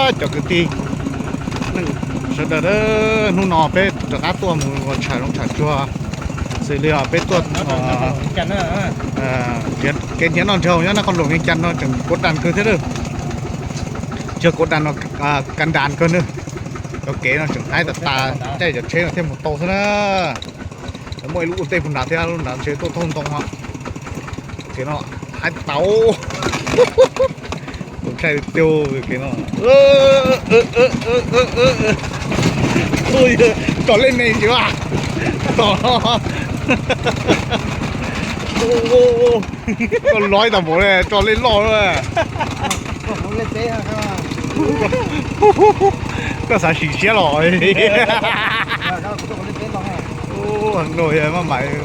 Cov kwv tij sawv daws, hnub no peb rov qab tuaj mus ua tsham zoov tsham tsuag, xws li os peb tuaj kev nrhiav noj nrhiav haus nyob Nab Qhoos Luam Vias Cas no tseem kuav das kawg thiab lawm. Tsis yog kuav das no, kas das kawg na. Cov kev no tseem haib tas tas, caij cov tsheb no thiaj mus tau xwb na. Muaj ib lub ua ntej puag nrad thiab, lub nrad ntshe tuaj thauj ntoo os. Kev no haib tas tas. Tus ntshai tiag kev no. Tso lej me ntsis a. Tom no. Koj loj tas npaum li, tso lej loj. Koj xav sim siab los. Heev no maj mam.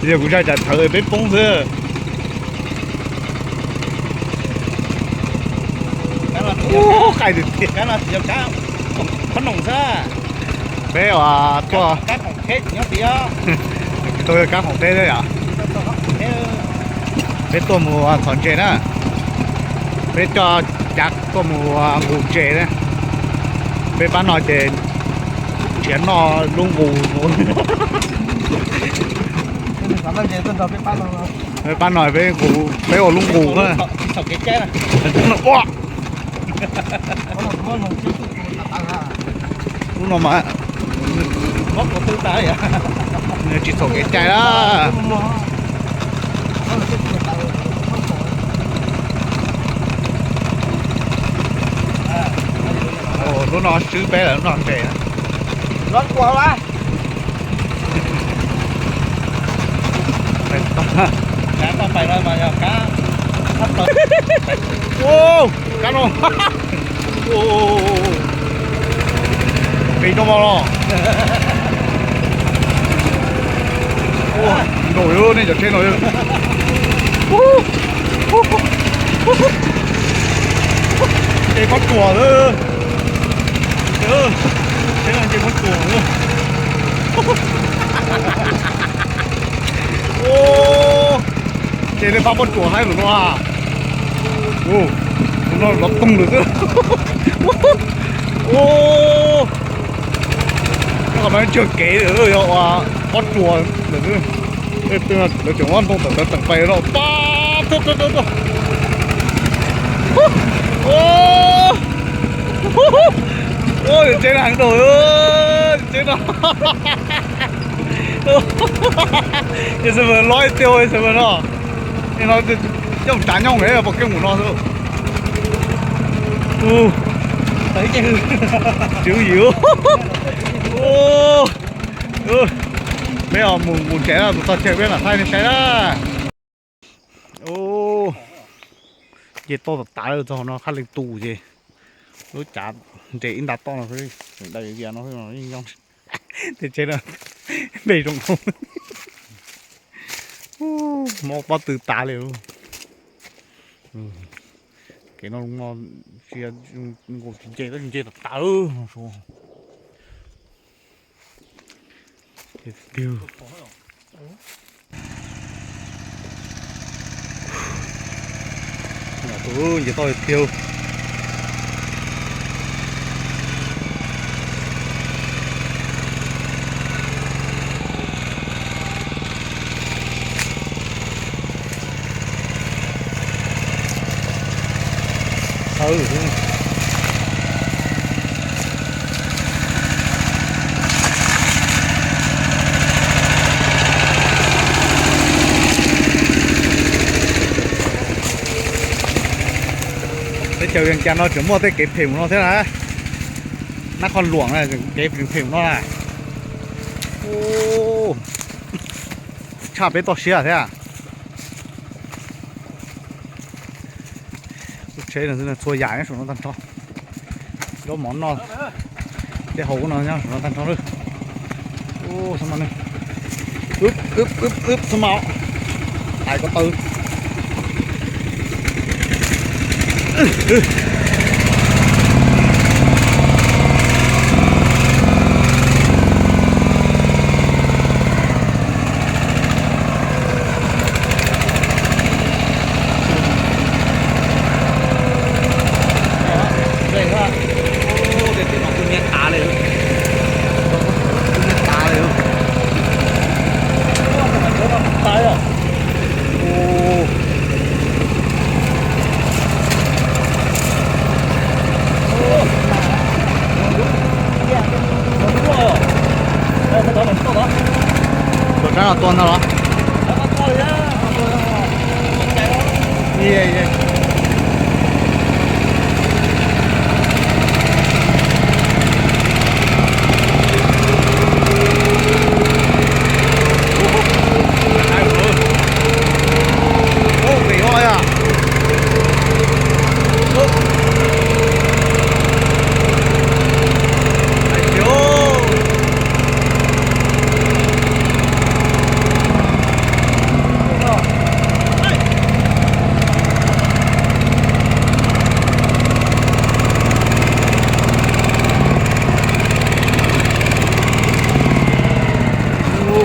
Yog kuv zaj tsam thawv peb poob xwb. Qaij tiag tiag. Peb tuaj, tau yog kab khoom teb thiab yom. Peb tuaj mus txhom ntses na. Peb coj cav tuaj mus nqus ntses na. Peb pab no ces nrhiav noj lub nqus. Peb pab no peb, peb ua lub nqus na. Lub no mas tsis txhaum kev cai a. Lub no swb peb lawm, lub no ntses. Kab no. Pis rau mos los. Nkaum nej cov tsheb no. Nce pob tsuas. Tsheb no nce pob tsuas. Ces nej pab pob tsuas haib lawm no a. Tus no lov toog lawm xwb. Ua, nyob qhov no tsag kev lawm, yog ua pob tsuas lawm xwb. Lawv tseem muab ntoo tawm tawm teem pais no pab tuaj tuaj tuaj. Ua, ua, tsev no heev dua, tsev no. Yog xwb mas loj tiag xwb mas no. No coj tsav nyob nqe pom kev mus no xwb. Tsis yim. Peb mus mus tsev na, tus txog chaw peb mam thaij nej saib na. Nce toj tas tas txog no Khab Leej tu ces lub cav nres ib nta toj no xwb, dai vias no xwb no yeej nyob. Tej tsheb no npe zoo, mob pob tw tas li. Kev no, no, nkaus tsis nce, tab tsis nce tas tas. Tus nce toj tiag. Teb chaws Vias Cas no tseem muaj tej kev phem mus no thiab na. Nab Qhoos Luam kev phem phem mus no na. Tshaj peb toj siab thiab. Lub tsheb no txhua yam nyob saum no tag nrho. Zaub mov noj, tej hauv no nyob saum no tag nrho lawm. Ub, xab mas ne. Wb, wb, wb, wb, xab mas. Tais ko taw.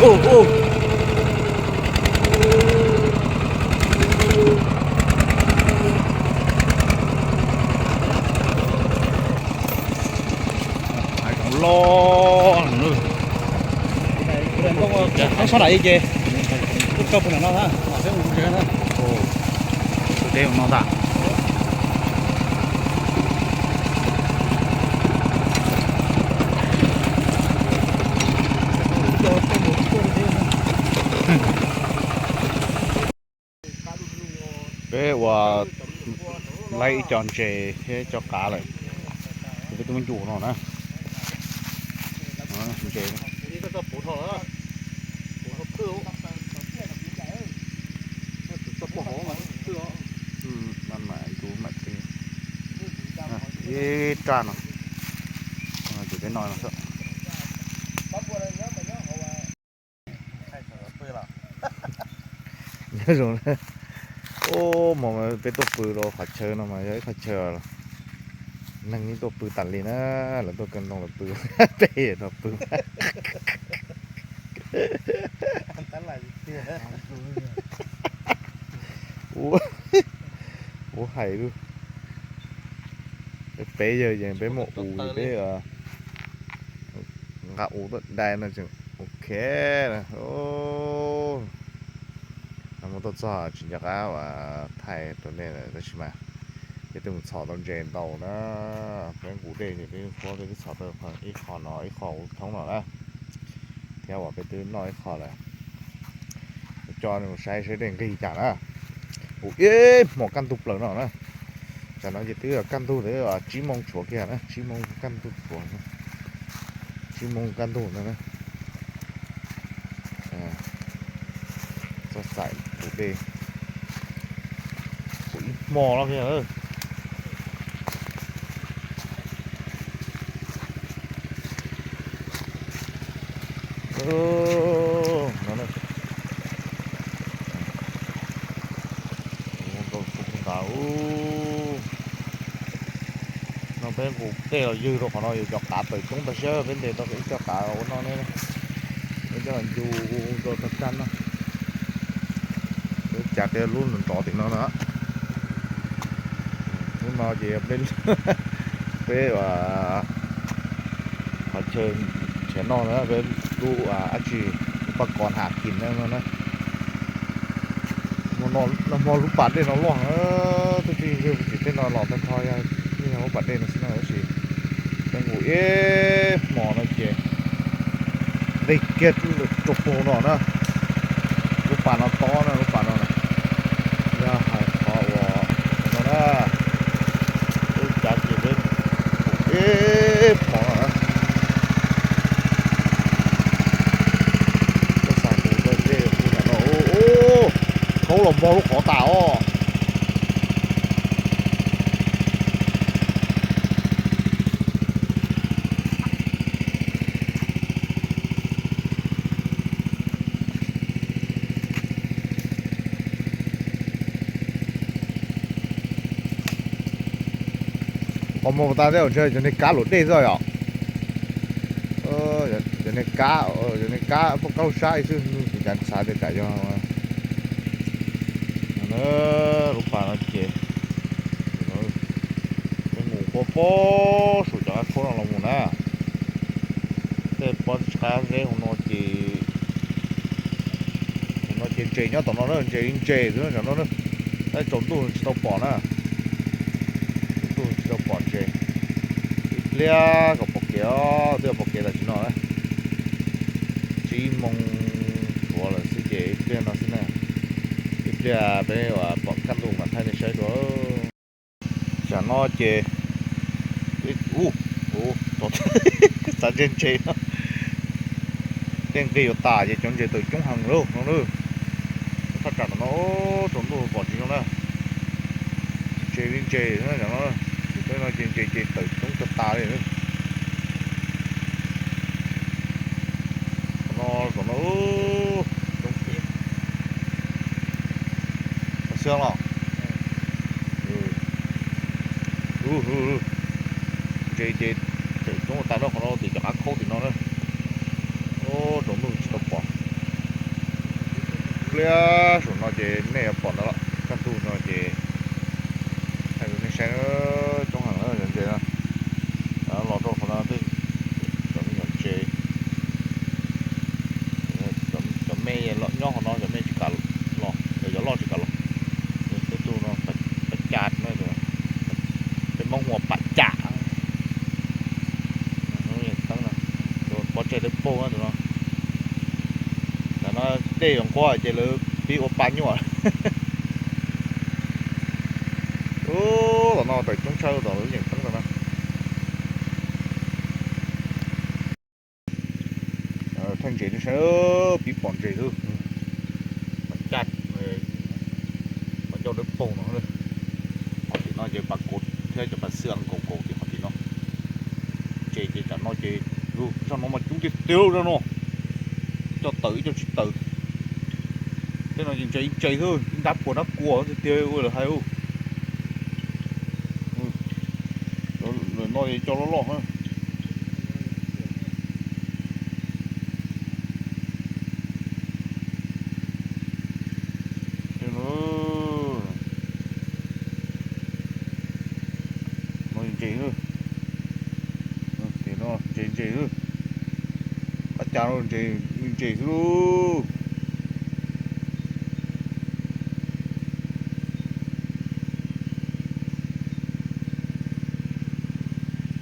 Hav zoov loj. Peb sab nram i ces, koj pw nram no na, peb mus ze na. Tus deb no ntag. Peb ua laib ib co ntses thiab ib co qav lawm, ces peb twb muab ncu no na. Ntses. Ib raj no, ces peb noj no xwb. Nyob zoo na. Ub, hmo peb tuaj pw rau qhov chaw no mas yog ib qhov chaw neeg yeej tuaj pw tas li na, lawv tuaj kaw ntoo lawv pw, peb no pw. Ua hais lub, peb yawg yeej peb muaj us peb nqa us tuaj dai no tseem ok. Muab tuaj txog tsis nco qab uas thaij rau nej lawm tab sis mas ces twb mus txhom tau ntses ntau na. Peb nqus dej ces peb huab peb twb txhom tau ib qho no ib qho thoob no na, thiab uas peb twb noj ib qho lawm. Coj nej mus saib saib dej nqig cas na. Ub, ib hmos kaj ntug plaws no na. Tsam no ces twb kaj ntug, tsib moos tshuav kiag na, tsib moos kaj ntug tshuav, tsib moos kaj ntug no na. Txoj xaim tus dej, ib hmo no kiag. Nqa, no peb nqus dej los ywg rau qhov no, yus cov qav tawm coob tag siab, peb ntes tau ib co qav ua noj ne. Peb coj los ncu rau tag tag no. Peb cav kiag lub nrov tim no na. Lub no ces peb, peb qhov chaw nrhiav noj na, peb lub dab tsi, lub paj kos ham kis na no na. Nag hmo lub pas dej no loj na, twb tsis yog tsis tej no los tag nrho yog lub pas dej no xwb na tab sis peb nqus ib hmo no ces dej kiag rau puag no na. Lub pas no tob na, lub pas no na, yog hais qhov uas no na, lub cav ces peb nqus ib hmo no na. Koj xav nqus dej puag nram no, khaub los npog lub qhov tas os. Qhov muag tas tej zaum ntshe cov niag kab luam dej xwb yom. Cov niag kab, cov niag kab poj kab lub sab xwb, kuv cav xav tias tsam yog lub pas no ces peb mus puag puag saum cov qab khaub no los mus na. Tej pob tsis qab zeb hauv no ces, hauv no ces ntses nyob tom no na, ntses li ntses xwb na, tam no na. Tab tsaus ntuj tsis tau pom na, tsaus ntuj tsis tau pom ntses. Ib pliag kom pom kev os, twb yuav pom kev tam sim no na. Tsib moos tshuav lawm xwb ces ib pliag no xwb na, ib pliag peb pom kaj ntug mam thaij nej saib dua. Tam no ces, ub, txav ntses ntses no, tej nqig yuav tas ces cov ntses tawm coob heev lauj no na. Thaj tsam no tsaus ntuj pom tsis zoo na, ntses li ntses no, tam no ces ntses ces tawm coob tag tas li. Tam no, tam no, tam xwb los, ntses ces tawm coob tas no, qhov no tim cov qab khaub tim no na. Tsaus ntuj tsis tau pom. Liab saum no ces nej yuav pom ntawd lawm, kaj ntug no ces hais rau nej saib, coob heev na cov ntses no. Los rau qhov no, cov me nyuam ntses, cov me nyob qhov no, cov me tsis kam los, cov loj tsis kam los. Tej tug no, paj cas, peb Hmoob hu ua paj cas. Pob zeb dawb paug na tus no. Tam no dej yuav nqhuav ces lawv pib ua pa nyuaj. Ub, tom no tawm coob tshaj tom lub yeem teeb tom no. Thaij ntses nej saib, pib pom ntses xwb. Paj cas, paj cauj dawb paug no. Qhov tim no ces pas kuv thiab cov pas xwb nkaus nkaus tim qhov tim no. Ntses ces tam no ces, zaj no mas coob tiag tiag zaj no. Ib co tawm ib co tsis tawm. Tej no ces ntses ntses xwb, ib nrab puas nrab kua tiag tiag ua lawv hais. Lawm no ces co loj loj. No ntses, ntses ntses xwb. Qab cas ntses ntses xwb lauj.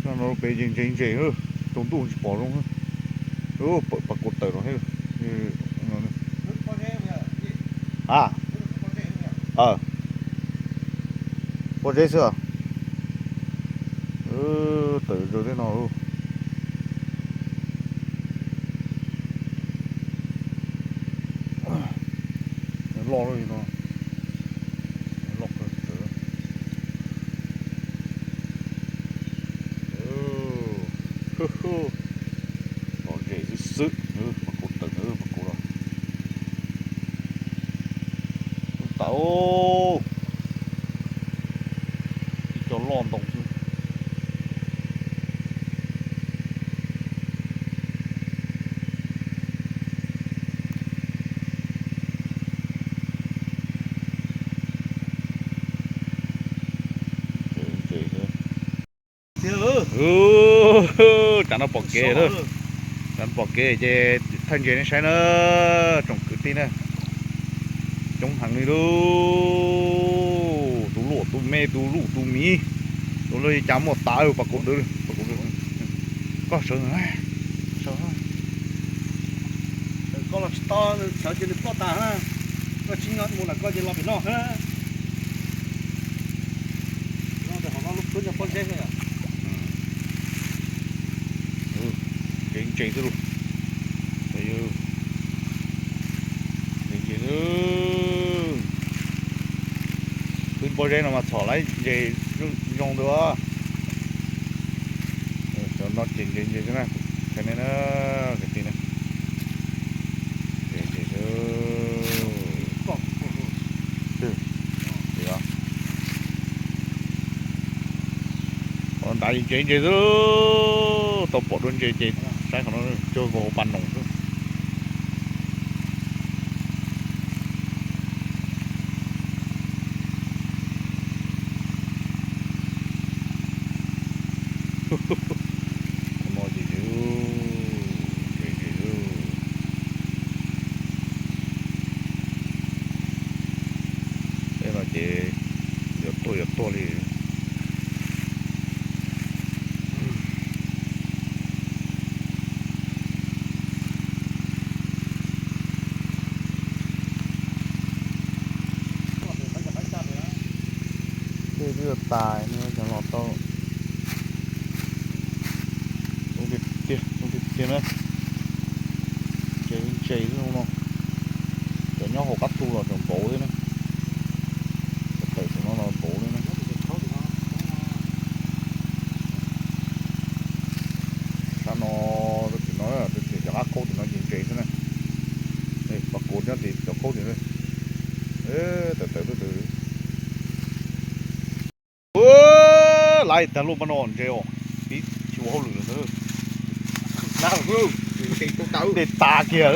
Zaj no pem ces ntses ntses, tsaus ntuj tsis pom zoo. Pas kuv tawm los thiab. A, pob zeb xwb. Tawm zog tej no. Loj li no, loj kawg. Los ntses xwb xwb, pas kuv tawm, pas kuv los. Tub tas, ib co loj ntau xwb. Tsam no pom kev, tsam no pom kev ces thaij ntses nej saib na, tsoom kwv tij na. Coob heev li lauj, tus luj tus me, tus luj tus miv, tus luj cas muaj tas pas kuv ntawd. Koj sawv, sawv. Koj los tsis tau, sawv ces nws ploj tas na. Koj tsis nyob mus lawm koj ces los pem no. Lub pob zeb. Ntses ntses xwb lauj. Ntses ntses xwb. Pw pob zeb no mas txhom lawm ntses zoo ntawd. Cov no ces ntses ntses xwb na, saib nej na, kwv tij na. Ntses ntses xwb. Ntawd ntses ntses xwb, tau pom dua ntses ces saib qhov no cuag vau pa noos xwb. Ub, no ces ntses ntses. Tej no ces yuav tuag yuav tuag li. Tej twb tas, cov los tau. Coob tiag tiag na. Ntses ntses xwb no. Cov nyob hauv qab thu los tseem npaum li na. Cov tawm saum no los npaum li na. Sab no, tim no, tim cov qab khaub tim no ces ntses xwb na. Pas kuv nyob tim cov khaub tim no. Tawm tawm tawm. Laiv tag lub pab no ntses os, pib tsis ua hauj lwm lawm ntag. Dej tas kiag.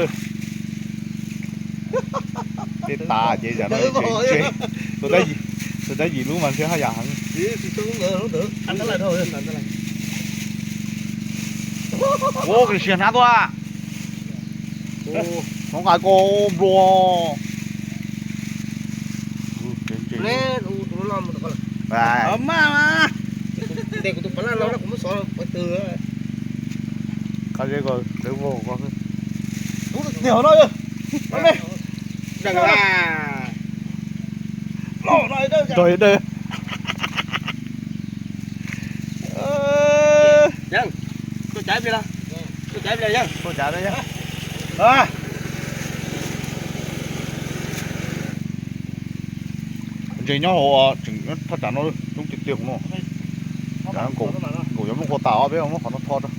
Tej tas ces zam no tsev ntse. Tus dab yim lub mas ntshe haj yam heev. Ua siab hnab tuaj. Hnov nqa ko nplua. Qab zeb ko lawv vog ko. Nrog dawj. Ntses nyob hauv tseem thaj tsam no coob tiag tiag hauv no. Nkaus yuav muab qua tas os, peb muab qhov no tho rau.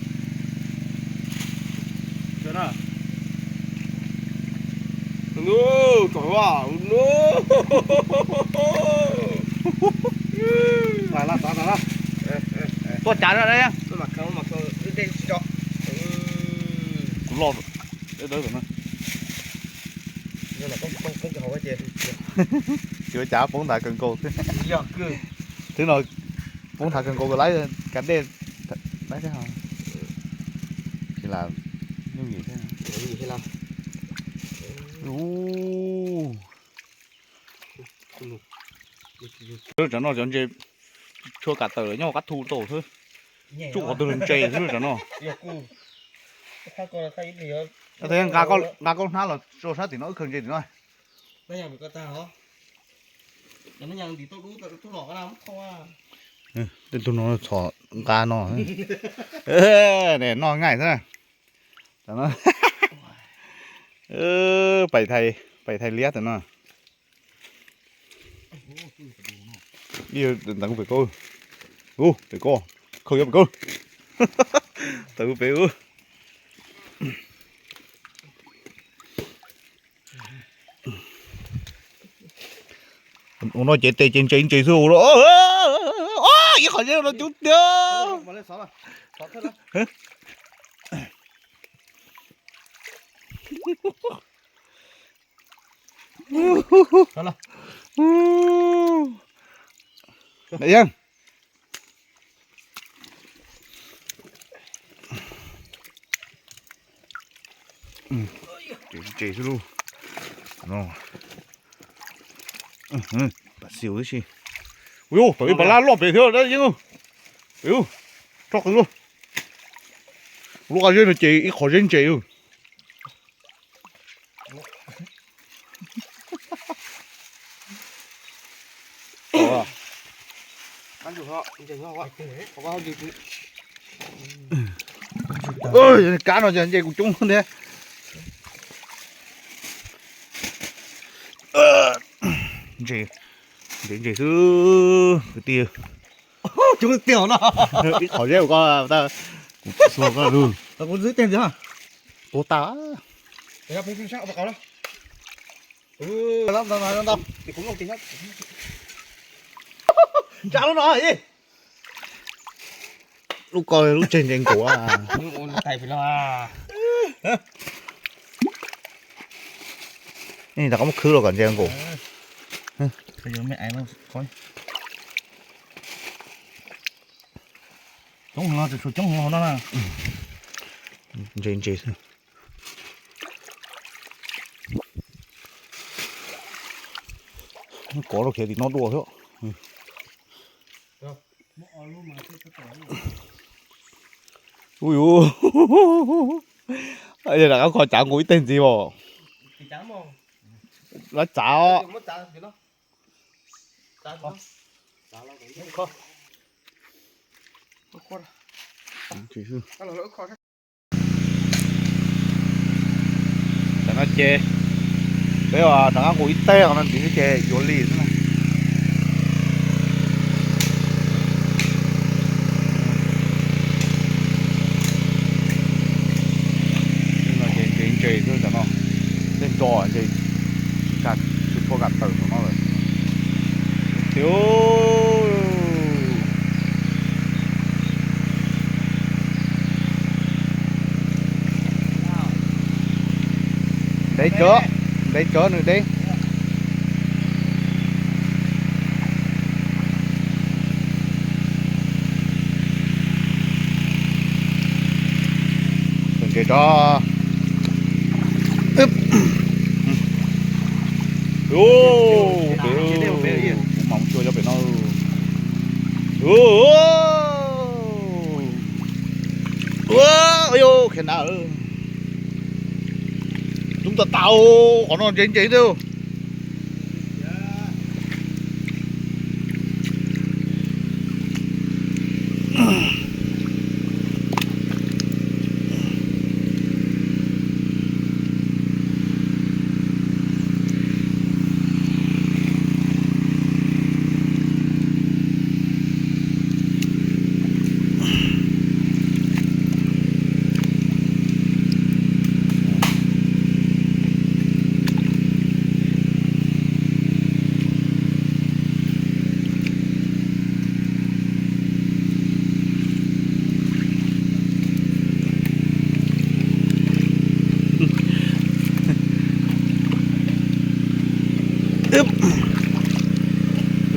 Tuaj cav na. Kuv loj dawb dawb no. Yuav cav poob nthav kawg nkaus xwb. Twb no poob nthav kawg nkaus, laib ka dej, laib thiab. Tsis lam yooj yim thiab. Lub tsam no cov ntses tshua kam tawm nyob hauv qab thu tau xwb. Tsuj qhov twg los ntses xwb lub tsam no. Nqa koj hnab los tso sab tim no wb khaws ntses tim no. Tej tug no txhom nqa no. Noj nqaij xwb. Pais thais liab tam no. Ntawd pem ko, pem ko, khaws yuav pem ko. Tawm pem. Ua no ces tes ces ntses ntses xwb ua no. Ib qhov zeb no coob tiag. Yeej. Ntses xwb lauj. Tam sim tib si. Ua tawm ib pas lab loj pem thiab dab Yeej. Tso qees lauj. Lub qab zeb no ces ib qhov zeb ntses. Kab no ntses kuj coob thiab. Ntses, ntses xwb kwv tij. Coob tiag no. Ib qhov zeb ko, kuv xua koj lug. Kuv ntxwb tej ntxiv. Puas tas. Ntsa lub no. Lub ko lub tseg ntses nkaus. Rov qab muab khwb los kom ntses nkaus. Coob no, tsum coob no na. Ntses ntses xwb. Kov rau khiav tim no dua xwb. Ui yu, rov qab kho cav nkaus ib teg ntxiv os. Lawv txav os. Tam no ces peb rov qab nqus ib teg no ntxiv xwb ces yuav li xwb na. Ntses ntses xwb tam no, tej nro ntses tsis tshua kam tawm tom no lawm. Tiag, ntev kawg. Deb tso nws deb. Ntses tso. Pem, kuv mam mus xyuas cov pem no. Ua, ua, ua, khiav na. Dub tag tag, qhov no ntses ntses xwb.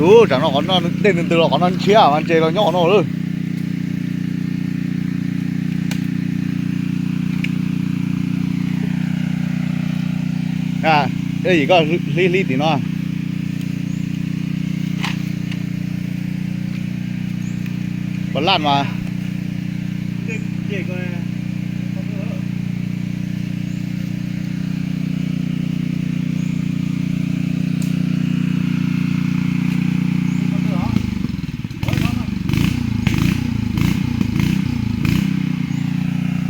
Ub, tsam no qhov no dej ntws ntws los qhov no ntshiab mas ntses los nyob qhov no lawm. Yim koj hlib hlib tim no. Pas laj mas.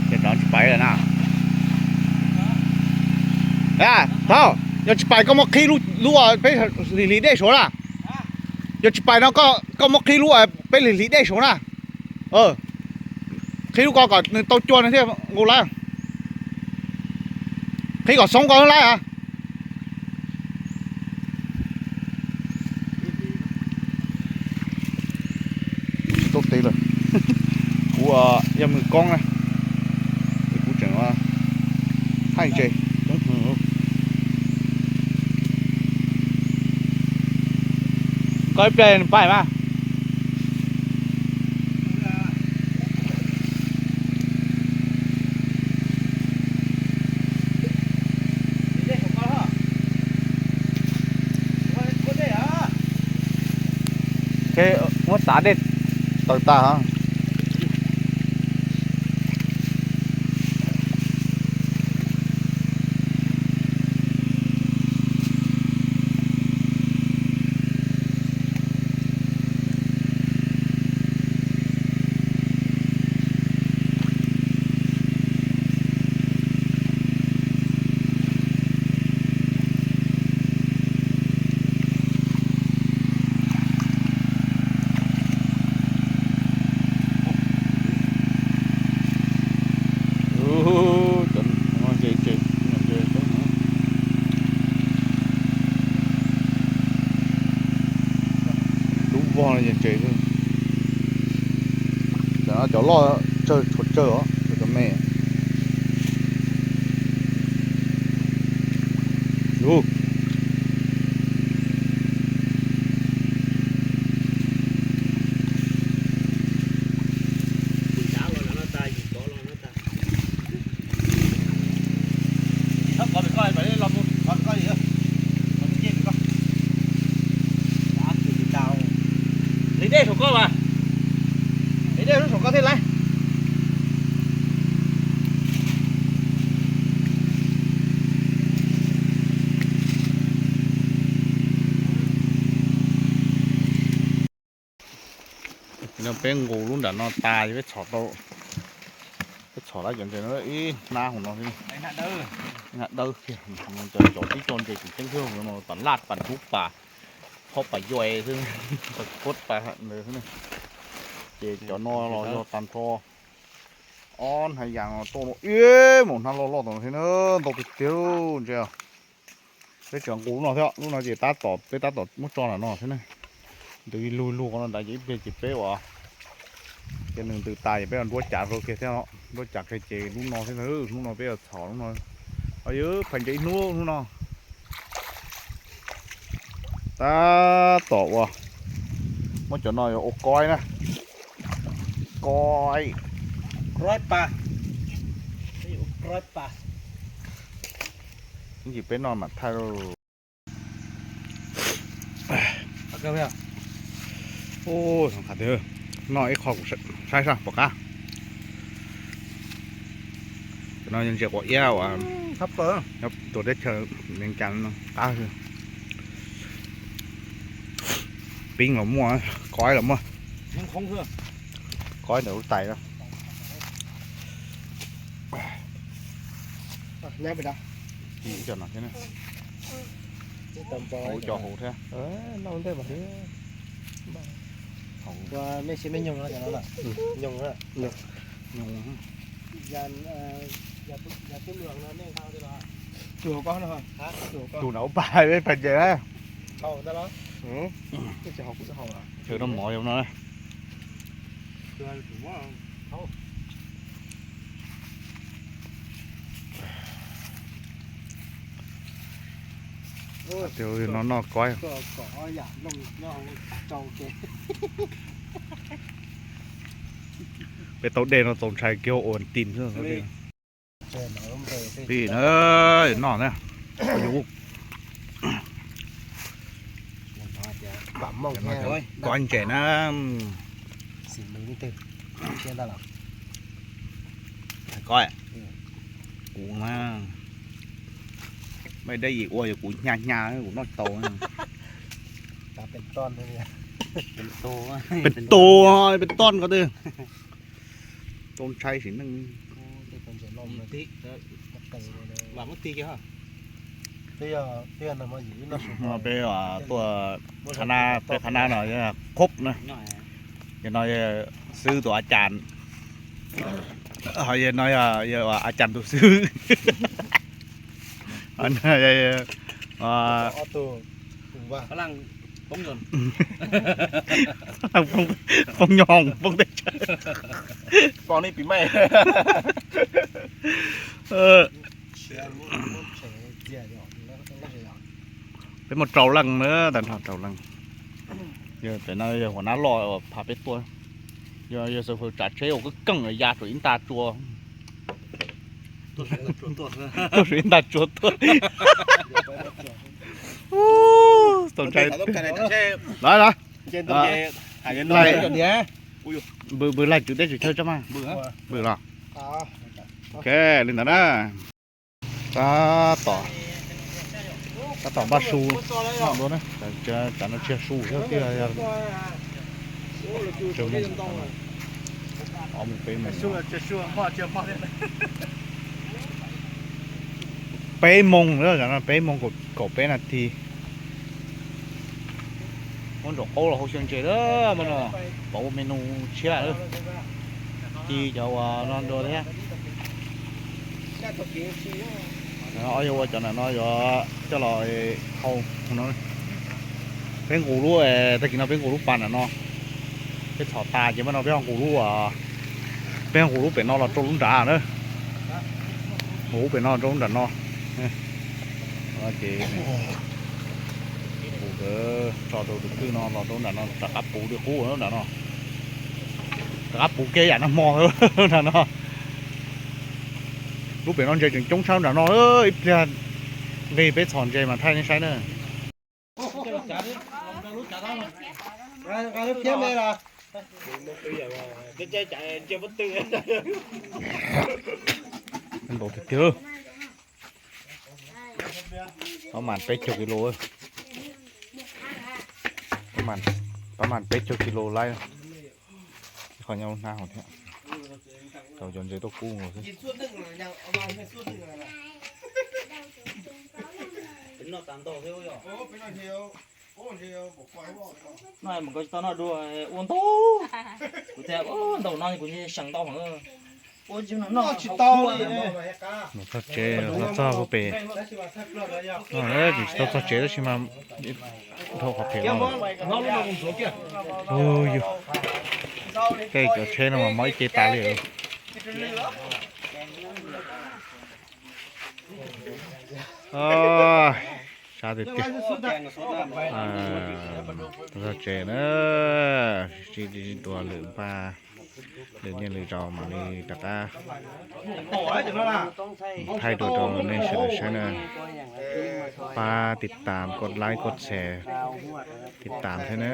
Ces rov tsis pais lawm na. Thaub, yog tsis pais koj muab qhib lub, peb hliv hliv dej saud na. Yog tsis pais no koj muab qhib lub, peb hliv hliv dej saud na. Qhib lub ko kom nws tau cua nws thiaj nqus lawm. Qhib kom xoob ko laib a. Tau tes lawm. Kuv yog mws koob na, kuv tseem thaij ntses coob heev. Koj ib pliag nws pais mas. Muab xav dej tawm tag. Lub vog no ces ntses xwb. Cov loj tsawg tshuav tsawg os, cov me. Hliv dej saum ko mas. Hliv dej lub saum ko thiaj laiv. No peb nqus lub nram no tas, peb txhom tau, peb txhom lawm cov ntses no ib hnab hauv no xwb. Hnab dawb kiag, cov cov tib co ntses tseem ceeb xwb, tam laj pas ntub pas, phob pas yuav xwb, pas kuab pas ntawd xwb. Ces cov no los yog tag nrho ob hnab yas no tau ib mus hnab loj loj tom no thiab na, ntau tiag tiag ntses. Peb tseem nqus lub no thiab, lub no ces tab tom peb tab tom muab tso nram no thiab ne. Ntws lug lug qhov no ntawd ces ib pliag ces peb ua, ces nws ntws tas ces peb nruab cav rau kiag thiab, nruab cav kiag ces lub no thiab, lub no peb yuav txhom lub no. Yog phais ntses ib hnub hnub no. Tab tom ua, muab cov no yuav ua koib na. Koib. Koib pas. Koib pas. Ib ntsis peb noj mam thaij lauj. Ub, noj ib qho kuv saib saib pom qab. Cov no ntses quav iab uas tuam teb chaws Amelikas no qab. Pib los muaj, koib los muaj. Koib ntawm lub tais no. Cov no thiab, hauv cov hauv thiab. Nej siab me nyoog no, nyoog, nyoog. Tus nram ub pais pais ces na. Tshwm rau mov yom no. Tes no noj koib. Peb tau dej no txaus ntshai kiag ua tis xwb. Pib na, noj na. Kob ntses na. Kob, kuv mas, mej dab yim ua yog kuv hnyav hnyav kuv noj tau. Peb toj, peb toj ko twb tau ntshai sim neej. Peb tuaj qhab nab, peb qhab nab no yog qhob na. Yog no xwb tus a cas, ho yog no yog a cas tus xwb. Poob nyoog, poob teb chaws. Peb muaj rau leej na, tag nrho rau leej. Yog pem no yog huas nab loj uas pha peb tuaj. Yog, yog xav fwm tsav tsheb ua kab keej ya tsuas ib nta tsua. Tuaj tsuas ib nta tsua tuaj. Tau ntshai. Los, los. Npws laig tswv teb tswv chaw tso mas. Npws los. Ok, li ntawd na. Tab tom, tab tom npaj su noj dua na. Tsam no tsis yog su thiab, twb yog ob moos peb moos. Peb moos lawm, peb moos kaum peb nas this. Muab ntsaum qaub los hau xyaw ntses lawm mas no, pom ua menu tshiab lawm. Ci cov uas no dua thiab. Ob yog ua cov nram no yuav coj los hau no. Peb nqus lub, tag kis no peb nqus lub pas nram no. Peb txhom tas ces mas no peb ho nqus lub, peb ho nqus lub pem no los rau lub nrad na. Nqus lub pem no rau lub nram no. Ces nqus tso rau tus kwj no los rau nram no rov qab puv li qub nram no. Rov qab puv kiag yam nag hmo nram no. Lub pem no ntses tseem coob tshaj nram no, ib pliag nqis peb txhom ntses mas thaij nej saib na. Ntau tiag tiag. Pab mas peb caug kis lus, pab mas peb caug kis lus laib. Qhov nyob hnab hauv thiab. Tau cov ntses tuaj kub xwb. No mas koj tsis tau noj dua, ua ntau. Kuv tias ua ntau no kuv seem ntau heev. Ua tsis tau. Mus txog tsev, txog txog pem. Tsis tau txog tsev tab sis mas dhau qhov phem no. Ub yus, tej cov tsheb no mas mob ib ce tas li. Tshav Tiag tiag. Txog tsev na, sib ntsib dua lwm pab, lwm niaj lwm zaus mam li rov qab thaij dua rau nej sawv daws saib na. Pab tiv tam, kos laib kos txhais, tiv tam thiab na.